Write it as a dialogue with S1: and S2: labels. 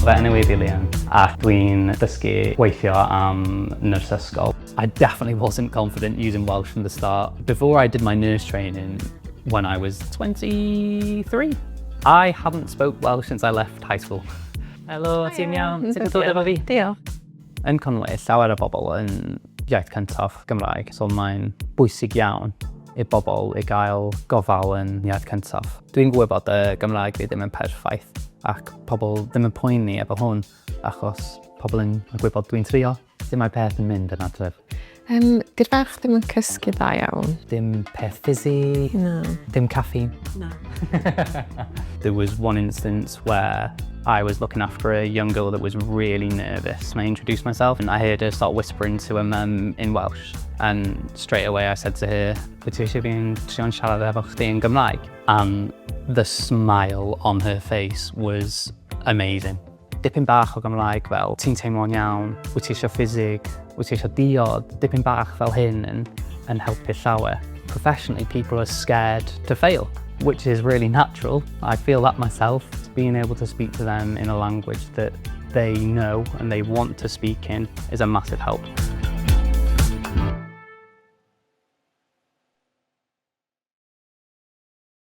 S1: Fy enw i ydi Liam ac dwi'n dysgu gweithio am nyrs ysgol. I definitely wasn't confident using Welsh from the start. Before I did my nurse training when I was 23, I haven't spoke Welsh since I left high school. Helo, ti'n iawn? Sut ydw efo fi?
S2: Diolch.
S1: Yn Conwy, llawer o bobl yn iaith cyntaf Gymraeg, so mae'n bwysig iawn i bobl i gael gofal yn iaith cyntaf. Dwi'n gwybod y Gymraeg fi ddim yn perffaith ac pobl ddim yn poeni efo hwn achos pobl yn gwybod dwi'n trio. Sut mae peth yn mynd yn adref?
S2: Di'r ferch ddim yn cysgu dda iawn.
S1: Dim peth fizzy?
S2: Na.
S1: Dim caffi?
S2: Na.
S1: There was one instance where I was looking after a young girl that was really nervous. And I introduced myself and I heard her start whispering to her mum in Welsh. And straight away I said to her, "Wyt ti eisiau fi'n trio'n siarad efo chdi yn Gymraeg?" And the smile on her face was amazing. Dipyn bach o Gymraeg fel, "Ti'n teimlo'n iawn? Wyt ti eisiau ffisig? Wyt ti eisiau diod?" Dipyn bach fel hyn yn helpu llawer. Professionally, people are scared to fail, which is really natural. I feel that myself. Being able to speak to them in a language that they know and they want to speak in is a massive help.